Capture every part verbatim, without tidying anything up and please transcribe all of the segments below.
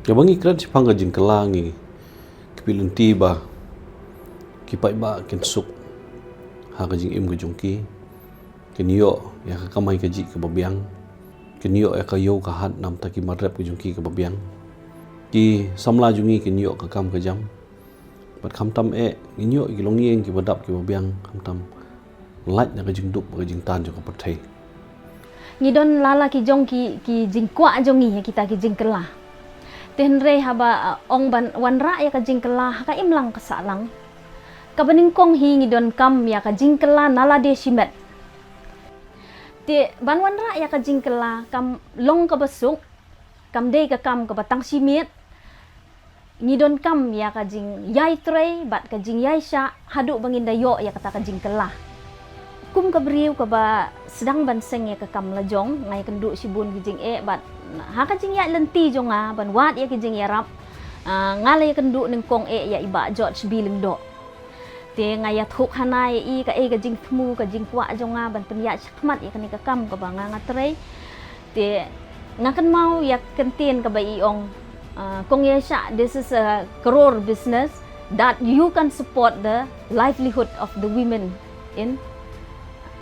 Kaba ngi kren shaphang ka jingkylla, ngi kyrpad lynti ba ki paidbah kin suk ha ka jingim ka jong ki, kin ïoh ïa ka kamai kajih kaba biang, kin ïoh ïa ka ïew ka hat namar ki mar rep ka jong ki kaba biang. Ki samla jong ngi kin ïoh ka kam ka jam. Bad khamtam eh, ngin ïoh ïa ki longïing kiba dap kiba biang, khamtam lait na ka jingduk bad ka jingtan jong ka pyrthei. Ngi don la la ki jong ki, ki jingkwah jong ngi ha kita ki jingkylla. Te hynrei haba, uh, ong ban wanrah ïa ka jingkylla ha ka imlang ka sahlang, kaba nyngkong hi ngi donkam ïa ka jingkylla na lade shimet. Te ban wanrah ïa ka jingkylla kam long kaba suk, kam dei ka kam kaba tang shimet. Ngi donkam ïa ka jingïai trei bad ka jingïai shah haduh ba ngin da ïoh ïa kata ka jingkylla. Kum ka briew kaba sdang ban seng ïa ka kam la jong, nga ïakynduh shibun ki jingeh bad ha ka jingïaid lynti jong nga ban wad ïa ki jingïarap, ah, nga la ïakynduh nyngkong eh ïa i Bah George B Lyngdoh. Te nga ïathuh hana ïa i kaei ka jingthmu, ka jingkwah jong nga ban pynïaid shakhmat ïa kane ka kam kaba nga nga trei. Te nga kynmaw ïa ka ktien kaba i ong, uh, kong ïa sha, this is a crore business that you can support the livelihood of the women in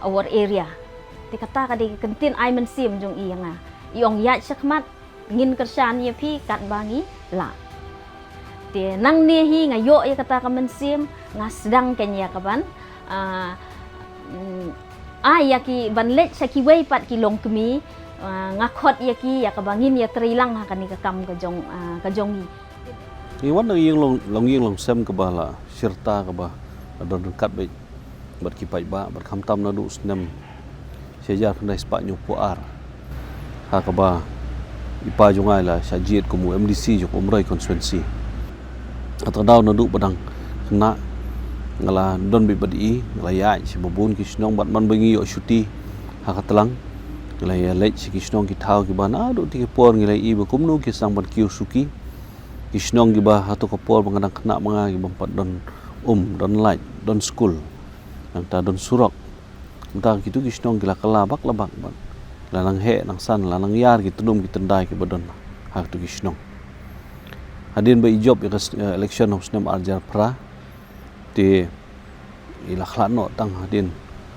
our area. Te kata ka dei ka ktien ai mynsiem jong i ïa nga. I ong ïaid shakhmat, ngin kyrshan ïa phi katba ngi lah. Te nangne hi nga ïoh ïa kata ka mynsiem, nga sdang kein ïa ka ban, ah, mm, ai ïa ki ban leit sha kiwei pat ki longkmie, ah, nga khot ïa ki ïa kaba ngin ïatrei lang ha kane ka kam ka jong, ah, ka jong ngi. Ngi wan na ka ïing long, longïing longsem kaba la shirta kaba la don ryngkat bad, bad ki paidbah, bad khamtam naduh u snem shi hajar khyndai spah hynñiewphew ar, ha kaba i pa jong nga i la shah jied kum u M D C jong Umroi constituency. Kata ka daw naduh ba dang khynnah nga la don beit bad i, nga la ïaid sha babun ki shnong bad man ba ngi ïoh shuti ha ka tlang, nga la ïaleit sha ki shnong ki thaw kiba naduh te ki por ngi la ïohi ba kumno ki sdang ban kiew suki. Ki shnong kiba hato ka por ba nga dang khynnah ma nga kibym pat don um, don light, don skul, nangta don surok. Mynta kitu ki shnong ki la kylla bak la bak bad la nang heh nang san, la nang ïar ki tnum ki tyndai kiba don ha kitu ki shnong. Hadien ba i jop ïa ka s-, eh, election ha u snem ar hajar phra, te i la khlad noh tang hadien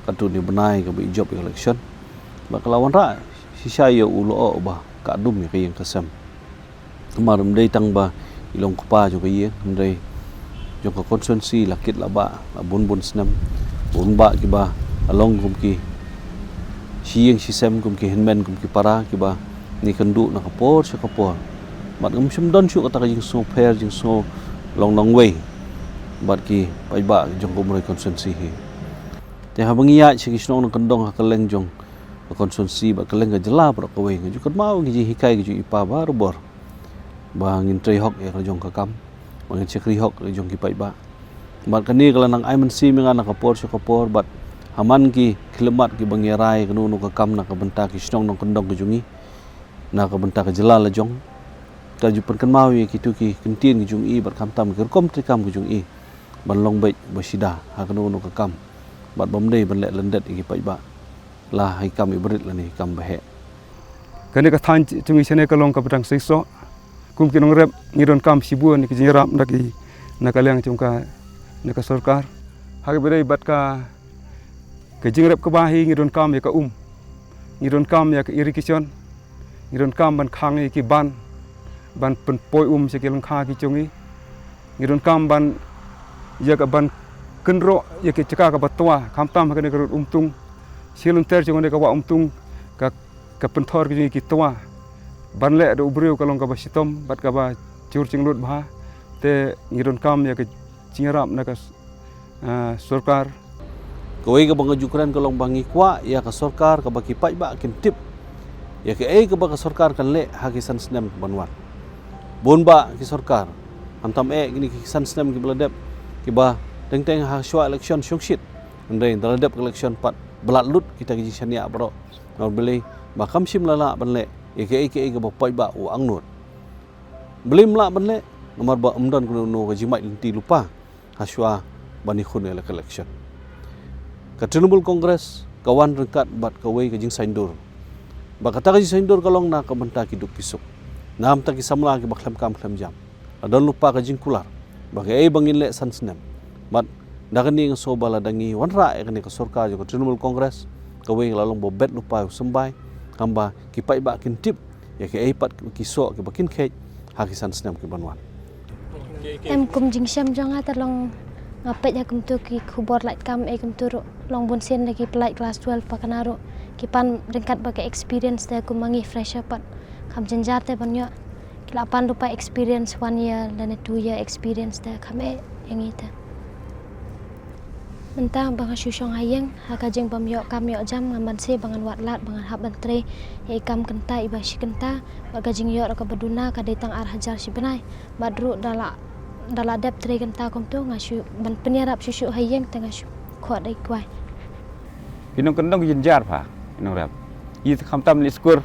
katto katne bnai kaba i jop ïa ka election. Bad ka la wanrah shisha ïa u lyoh ba ka dum ïa ka ïing ka sem. Namar ym dei tang ba i long kpa jong ka ïing, hynrei jong ka constituency la kit la bah, la bun bun snem. Bun bah kiba la long kum ki shi ïing shi sem, kum ki hynmen, kum ki para kiba ngi kynduh na ka por sha ka por. Bad ngam shym don shuh kata ka jingsngewpher, jingsngew long nongwei bad ki paidbah jong ka Umroi constituency hi. Te haba ngi ïaid sha ki shnong nongkyndong ha kylleng jong ka constituency bad kylleng ka jylla baroh kawei, nga ju kynmaw ki jinghikai ki jong i pa barabor ba ngin trei hok ïa ka jong ka kam, ba ngin shakri hok ïa ka jong ki paidbah. Bad kane ka la nang ai mynsiem ïa nga na ka por sha ka por, bad ha man ki khyllipmat kiba ngi rai kano kano ka kam na ka bynta ki shnong nongkyndong ki jong ngi, na ka bynta ka jylla la jong, ka ju pynkynmaw ïa kitu ki kyntien ki jong i bad khamtam ki rukom treikam ki jong i ban long beit ba shida ha kano kano ka kam, bad bym dei ban leh lyndet ïa ki paidbah, la ha ki kam iba rit lane ki kam ba heh. Kane ka thaiñ jong ngi shane ka long kaba dang seisoh. Kum ki nongrep ngi donkam shibun ïa ki jingïarap na ki, na ka liang jong ka, na ka sorkar. Ha kaba ïadei bad ka, ka jingrep kaba hi ngi donkam ïa ka um, ngi donkam ïa ka irrigation, ngi donkam ban khang ïa ki ban, ban pynpoi um sha ki lyngkha ki jong ngi. Ngi donkam ban, ïa ka ban kynroh ïa ki jaka kaba twa, khamtam ha kane ka rud Umtung. Shi lynter jong kane ka wah Umtung, ka, ka pynthor ki jong ngi ki twa. Ban leh da u briew ka long kaba shitom bad kaba jur jinglut bha. Te ngi donkam ïa ka jingïarap na ka, ah, sorkar. Kawei kaba nga ju kren ka long ba ngi kwah ïa ka sorkar kaba ki paidbah kin tip ïa kaei kaba ka sorkar kan leh ha ki san snem ban wan. Bun bah ki sorkar, khamtam eh kine ki san snem kiba la dep, kiba teng teng ha shuwa election shongshit, hynrei ynda la dep ka election pat ba lad lut kita ki jingshaniah baroh. Namar balei? Ba kam shym la lah ban leh ïa kaei kaei kaba paidbah u angnud. Balei ym lah ban leh? Namar ba ym don kano kano ka jingmait lynti lypa ha shuwa ban ïakhun ïa ka election. Ka Trinamool Congress ka wan ryngkat bad kawei ka jingsaiñdur, ba kata ka jingsaiñdur ka long na ka bynta ki duk ki suk. Namar ki samla kiba khlem kam khlem jam, la don lypa ka jingkular ba kaei ba ngin leh san snem. Bad da kane nga sngew ba lada ngi wanrah ïa kane ka sorkar jong ka Trinamool Congress, kawei ka la long ba bet lypa u symbai, haba ki paidbah kin tip ïa kaei pat ki soh kiba kin kheit ha ki san snem kiban wan. Em, kum jingshem jong nga te long nga peit ha kumto ki khubor lait kam, eh, kumto ruh long bun sien da ki pynlait class twelve pat kane ruh ki pan ryngkat bad ka experience te, kum ma ngi fresher pat kham jynjar te ban ïoh. Ki la pan lypa experience one year lane two year experience te kham eh ïa ngi te. Mynta ba nga shu shong ha ïing, ha ka jingbym ïoh kam ïoh jam, ngan banse ba ngan wad lad ba ngan hap ban trei ïa i kam kynta iba shi kynta. Bad ka jingïoh ruh kaba duna ka dei tang ar hajar shi bnai. Bad ruh da la, da la dep trei kynta kumto, nga shu ban pynïarap shuh shuh ha ïing te nga shu khot da i kwai. Ki nongkyndong ki jynjar pha, ki nongrep. Ki te khamtam leit skul.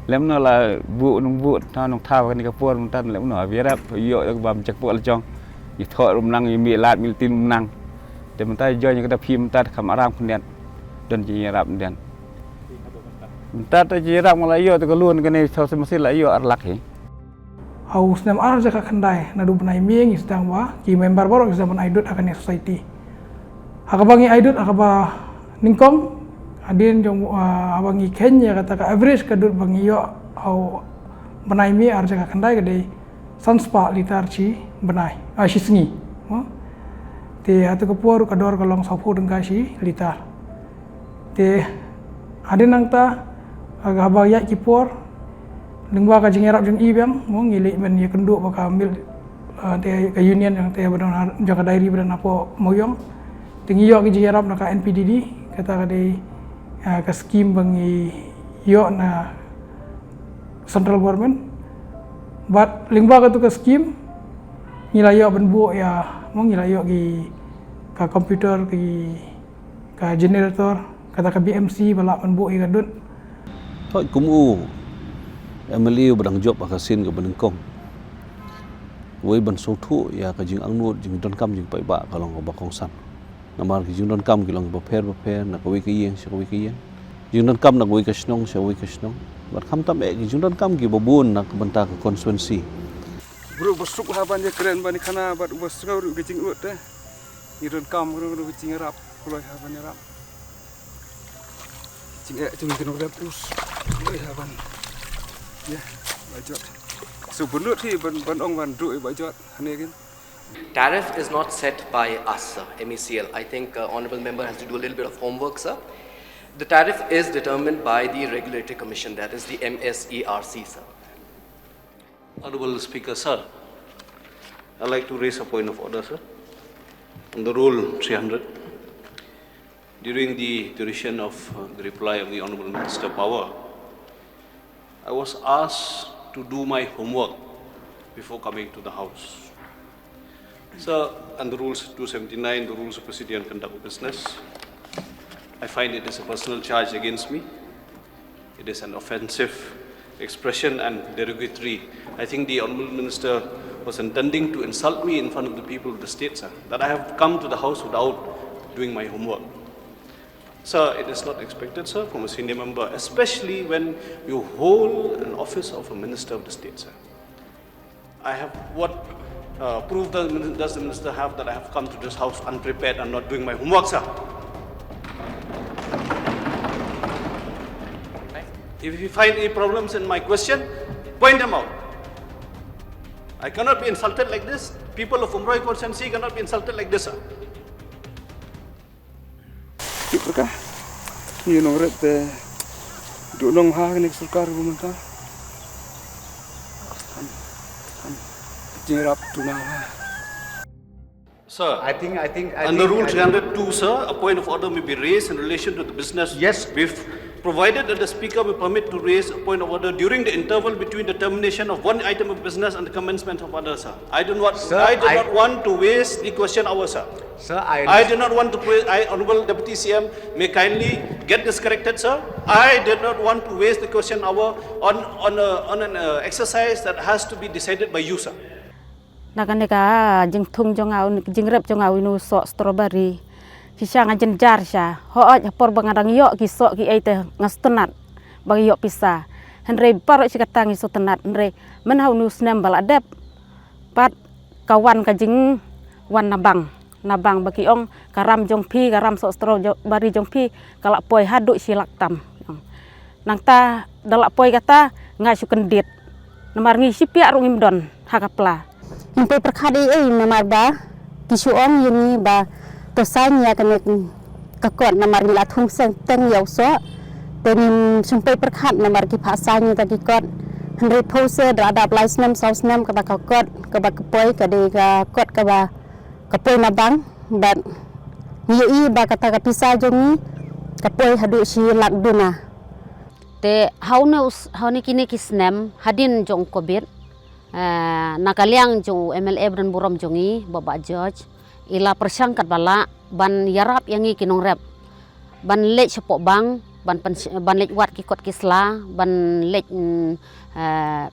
Lem no la buh nongbuh, ta nongthaw kane ka por mynta, lem no ïarap ïoh da ka bam check por la jong. Ïa thoh ruh mynta, ïa mih lad mih lynti ruh mynta. Te mynta jong ïa ka da phi mynta kham aram khyndiat. Don jingïarap khyndiat. Mynta te jingïarap nga la ïoh te ka loan kane, sa sa masi la ïoh ar lak hi. Ha u snem ar hajar khatkhyndai, naduh bnai May ngi sdang ba ki member baroh ki sdang ban ai dud ha kane ka society. Ha kaba ngi ai dud ha kaba nyngkong, hadien jong, ah, haba ngi kheiñ ïa kata ka average ka dud ba ngi ïoh ha u bnai May ar hajar khatkhyndai ka dei san spah litar shi bnai, ah, shi sngi. Mo? Te ha kata ka por ka dor ka long sawphew tyngka shi litar. Te hadien nangta, ah, haba ïaid ki por, lyngba ka jingïarap jong i biang, mo, ngi leit ban ïakynduh bad ka milk, ah, te ka union jong te ba don ha, jong ka dairy ba don hapoh Mawïong. Te ngi ïoh ka jingïarap na ka N P D D, kata ka dei, ah, ka scheme ba ngi ïoh na central government. Bad lyngba katu ka scheme ngi la ïoh ban buh ïa, mo, ngi la ïoh ki, ka computer, ki, ka generator, kata ka B M C ba lah ban buh ïa ka dud. Thoh kum u M L A uba dang jop ha ka sien kaba nyngkong, wei ban sngewthuh ïa ka jingangnud jingdonkam jingpaidbah ka long kaba kongsan. Namar ki jingdonkam ki long kiba pher bapher na kawei ka ïing sha kawei ka ïing. Jingdonkam na kawei ka shnong sha kawei ka shnong. Bad khamtam eh ki jingdonkam kiba bun na ka bynta ka constituency. Bru ba suk ha ban ïakren ban ïakhana bad uba sngew ruh ka jingud te. Ngi donkam ruh ka jingïarap, kloi ha ban ïarap. Jingeh jong ki nongrep us. Kloi ha ban. Ïa, ba jot. So bunut hi ban, ban ong ban duh ba jot. Hane again. Tariff is not set by us, sir, M E C L. I think, uh, Honorable Member has to do a little bit of homework, sir. The tariff is determined by the Regulatory Commission, that is the M S E R C, sir. Honorable Speaker, sir, I'd like to raise a point of order, sir, on the Rule three hundred. During the duration of, uh, the reply of the Honorable Minister Power, I was asked to do my homework before coming to the House. Sir, under Rules two seventy-nine, the Rules of Procedure and Conduct of Business, I find it is a personal charge against me. It is an offensive expression and derogatory. I think the Honorable Minister was intending to insult me in front of the people of the state, sir, that I have come to the House without doing my homework. Sir, it is not expected, sir, from a senior member, especially when you hold an office of a Minister of the State, sir. I have what, uh, proof does, min-, does the minister have that I have come to this House unprepared and not doing my homework, sir? If you find any problems in my question, point them out. I cannot be insulted like this. People of Umroi constituency cannot be insulted like this, sir. Tip rka. Ngi nongrep te duh nong ha kane ka sorkar ruh mynta. Kan, kan. Jingrap tuna ha. Sir, I think, I think, I under think, Rule I think three hundred two, sir, a point of order may be raised in relation to the business. Yes. We've provided that the speaker may permit to raise a point of order during the interval between the termination of one item of business and the commencement of other, sir. I do not, sir, I do I not want to waste the question hour, sir. Sir, I I do not want to pray. I, Honorable Deputy C M, may kindly get this corrected, sir. I did not want to waste the question hour on, on, a, on an, uh, exercise that has to be decided by you, sir. Na kane ka jingthung jong nga, jingrep jong nga u inu soh strawberry. Shisha nga jynjar sha. Hooid, ha por ba nga dang ïoh ki soh kiei te nga sngewtynnat ba nga ïoh pisa. Hynrei baroh shi katta ngi sngewtynnat, hynrei mynha une u snem ba la dep pat ka wan ka jingwan na bank, na bank ba ki ong ka ram jong phi, ka ram soh strawberry jong phi ka la poi haduh shi lak tam. Nangta da la poi kata nga shu kyndit. Namar ngi shipiah ruh ngim don ha ka pla. Ngim poi pyrkhat ei ei namar ba ki shu ong ïa ngi ba to sign ïa kane ka kot namar ngi la thung seng teng ïa u soh. Te ngim shym poi pyrkhat namar ki phah sign ïa ta ki kot. Hynrei phew se da la dap lai snem saw snem kata ka kot kaba ka poi ka dei ka kot kaba ka poi na bank bad ngi ïohi ba kata ka pisa jong ngi ka poi haduh shi lak duna. Te ha une u s-, ha une kine ki snem hadien jong u covid, eh, na ka liang jong u M L A ba don burom jong ngi, Bah Bah George, i la pyrshang katba lah ban ïarap ïa ngi ki nongrep ban leit shapoh bank, ban pyn-, ban leit wad ki kot ki sla, ban leit, mm, eh,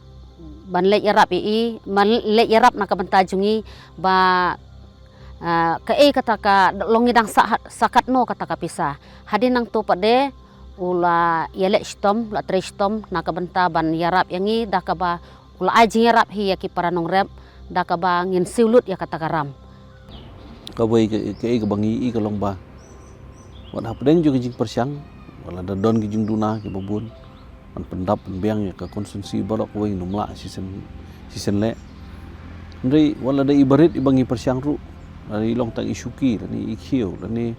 ban leit ïarap ïa i, ban leit ïarap na ka bynta jong ngi ba, eh, kaei kata ka long ngi dang sah, sah katno kata ka pisa. Hadien nangto pat de u la ïaleh shitom, u la trei shitom na ka bynta ban ïarap ïa ngi da kaba u la ai jingïarap hi ïa ki para nongrep da kaba ngin siew lut ïa kata ka ram. Kawei ka, kaei kaba ngi ïohi ka long ba wat hapdeng jong ka jingpyrshang wat la da don ki jingduna kiba bun ban pyndap pynbiang ïa ka constituency baroh kawei, ngim lah shisien, shisien leh. Hynrei wat la da i barit iba ngi pyrshang ruh, lane i long tang i shuki, lane i khiew, lane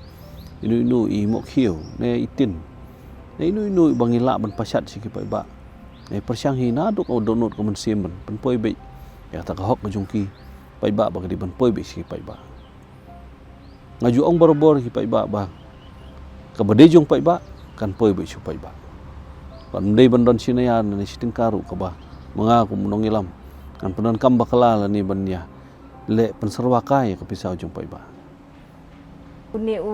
ino ino i mohkhiew ne i tin, ne ino ino iba ngi lah ban pashat sha ki paidbah. Ngi pyrshang hi naduh ka dohnud ka mynsiem ban pynpoi beit ïa kata ka hok ka jong ki paidbah ba ka dei ban poi beit sha ki paidbah. Nga ju ong barabor ki paidbah ba kaba dei jong paidbah kan poi beit sha paidbah. Bad ym dei ban don shi naya ne shi tyngka ruh kaba ma nga kum u nongïalam ngan pyndonkam bakla lane ban ïaleh pynsyrwa kai ïa ka pisa jong paidbah. Une u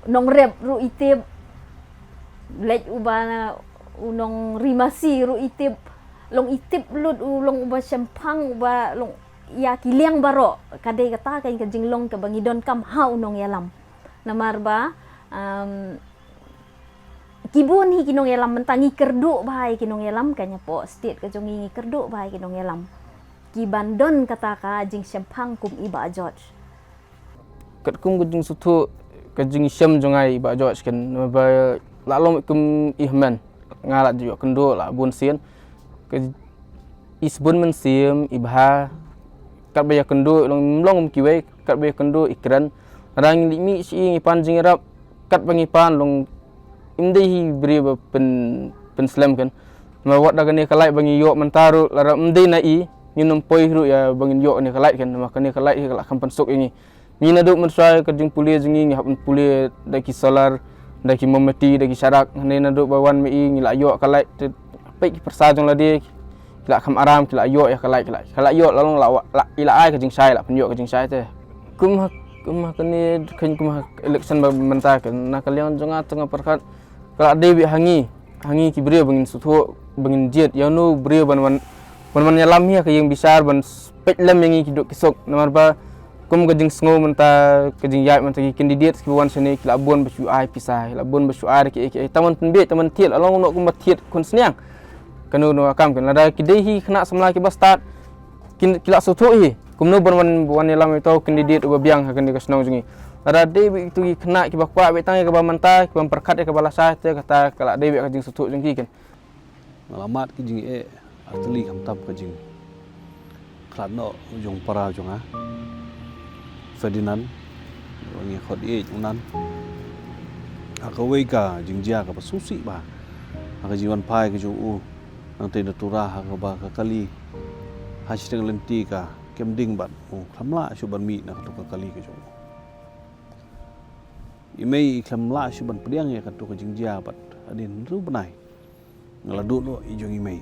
nongrep ruh i tip, leit uba u nongrimasi ruh i tip, long i tip lut u long uba shemphang, uba long ïa ki liang baroh. Ka dei kata ka, ka jinglong kaba ngi donkam ha u nongïalam. Namar ba, um, ki bun hi ki nongïalam mynta ngi kyrduh bha ïa ki nongïalam, ka nyapoh state ka jong ngi ngi kyrduh bha ïa ki nongïalam. Ki ban don kata ka jingshemphang kum i Bah George. Katkum ka jingsngewthuh ka jingshem jong nga ïa i Bah George kan, namar ba la long kum i hynmen, nga la ju ïoh kynduh la bun sien. Ka i sbun mynsiem i bha, katba ïa kynduh long, long kum kiwei, katba ïa kynduh i kren. Lada ngi leit mih sha i ngi pan jingïarap, katba ngi pan long im dei hi briew ba pyn, pynslem kan. Namar wat da kane ka light ba ngi ïoh mynta ruh lada im dei na i ngin ym poi ruh ïa ba ngin ïoh kane ka light kan, namar kane ka light hi ka la kham pynsuk ïa ngi. Ngi naduh mynshuwa ka jingpule jong ngi ngi hap ban pule da ki solar, da ki mombati, da ki sharak. Hynrei naduh ba wan ma i ngi la ïoh ka light te peit ki pyrsa jong lade ki la kham aram, ki la ïoh ïa ka light, ki la, ki la ïoh la long la, la, i la ai ka jingshai, la pynïoh ka jingshai te. Kum ha, kum ha kane, kum ha election ba mynta ka, na ka liang jong nga te nga pyrkhat ka la dei beit ha ngi, ha ngi ki briew ba ngin sngewthuh, ba ngin jied ïa uno u briew ban wan, ban wan ïalam hi ha ka ïing bishar ban peit lem ïa ngi ki duk ki suk. Namar ba kum ka jingsngew mynta, ka jingïaid mynta ki candidate kiba wan shane ki la bun ba shu ai pisa, ki la bun ba shu ai da kiei kiei, tang ban pynbieit, tang ban thied, la long noh kumba thied khun sniang. Kano kano ka kam kan, lada ki dei hi khynnah samla kiba stad, ki, ki la sngewthuh hi kumno ban wan, wan ïalam ïa uto u candidate uba biang ha kane ka shnong jong ngi. Lada dei beit kito ki khynnah kiba kwah beit tang ïa kaba mynta, kiba pyrkhat ïa kaba lashai, te kata ka la dei beit ka jingsngewthuh jong ki kan. Nga la mad ka jingeh artylli khamtam ka jingkhlad noh jong para jong nga Ferdinand, ba ngi khot ïeit u Nan, ha kawei ka jingjia kaba sngewsih bha ha ka jingwan phai ka jong u. Nangtei na Tura ha kaba ka kali ha shiteng lynti ka kem ding bad u khlem lah shuh ban mih na kato ka kali ka jong u. I mei i khlem lah shuh ban pdiang ïa kato ka jingjia bad hadien hynriew bnai nga la duh noh i jong i mei.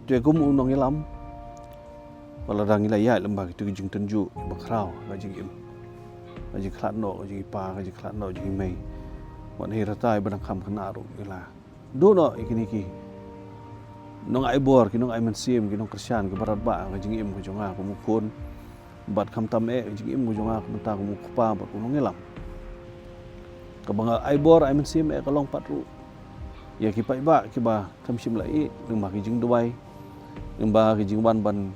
Te kum u nongïalam, wat lada ngi la ïaid lem bad kito ki jingtynjuh kiba khraw, ka jingim, ka jingkhlad noh ka jong i pa, ka jingkhlad noh jong i mei, wat hei rta iba dang kham khynnah ruh ngi la duh noh ïa kine ki nongai bor, ki nongai mynsiem, ki nongkyrshan kiba radbah ha ka jingim ka jong nga kum u khun. Bad khamtam eh ka jingim ka jong nga mynta kum u kpa bad u nongïalam. Kaba nga ai bor ai mynsiem eh ka long pat ruh ïa ki paidbah kiba kham shym la ïeh lyngba ki jingduwai, lyngba ki jingwan ban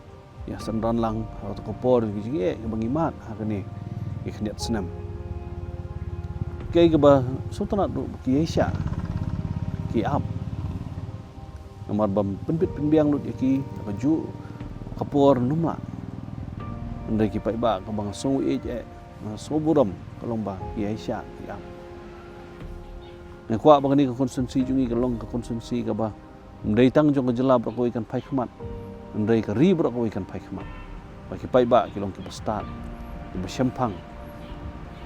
ïa synran lang ha kato ka por ki jingeh kiba ngi mad ha kane ki khyndiat snem. Kaei kaba sngewtynnat ruh ba ki ïaishah ki ap. Namar bym pynbit pynbiang lut ïa ki ha kajuh ka por ym lah. Hynrei ki paidbah kaba nga sngew ïeit eh, nga sngew burom ka long ba ki ïaishah ki ap. Nga kwah ba kane ka constituency jong ngi ka long ka constituency kaba ym dei tang jong ka jylla baroh kawei kan phai khmat, hynrei ka ri baroh kawei kan phai khmat. Ba ki paidbah ki long kiba stad, kiba shemphang,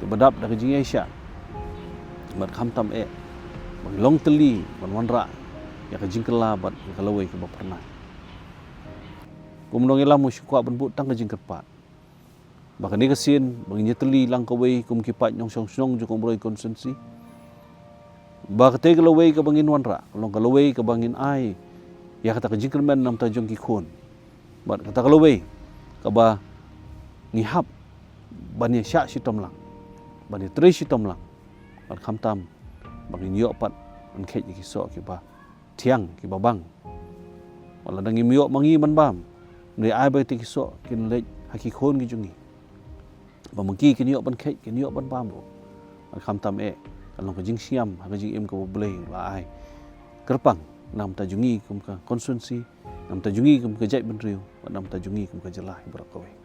kiba dap da ka jingïaishah. Bad khamtam eh ba ngi long tylli ban wanrah ïa ka jingkylla bad ïa ka lawei kaba phyrnai. Kumno ngi lam, nga shu kwah ban buh tang ka jingkyrpad ba kane ka sien ba ngin ïatylli lang kawei kum ki paid nongshong shnong jong ka Umroi constituency, ba katei ka lawei kaba ngin wanrah ka long ka lawei kaba ngin ai ïa kata ka jingkyrmen namar jong ki khun. Bad kata ka lawei kaba ngi hap ban ïashah shitom lang, ban ïatrei shitom lang. Bad khamtam ba ngin ïoh pat ban kheit ïa ki soh kiba thiang kiba bang. Wat lada ngim ïoh ma ngi ban bam, hynrei ai ba kitei ki soh kin leit ha ki khun ki jong ngi, ba ma ki kin ïoh ban kheit, kin ïoh ban bam ruh. Bad khamtam eh ka long ka jingsngewsih ha ka jingim kaba U Blei u la ai kyrpang namar jong ngi kum ka constituency, namar jong ngi kum ka jaitbynriew, bad namar jong ngi kum ka jylla hi baroh kawei.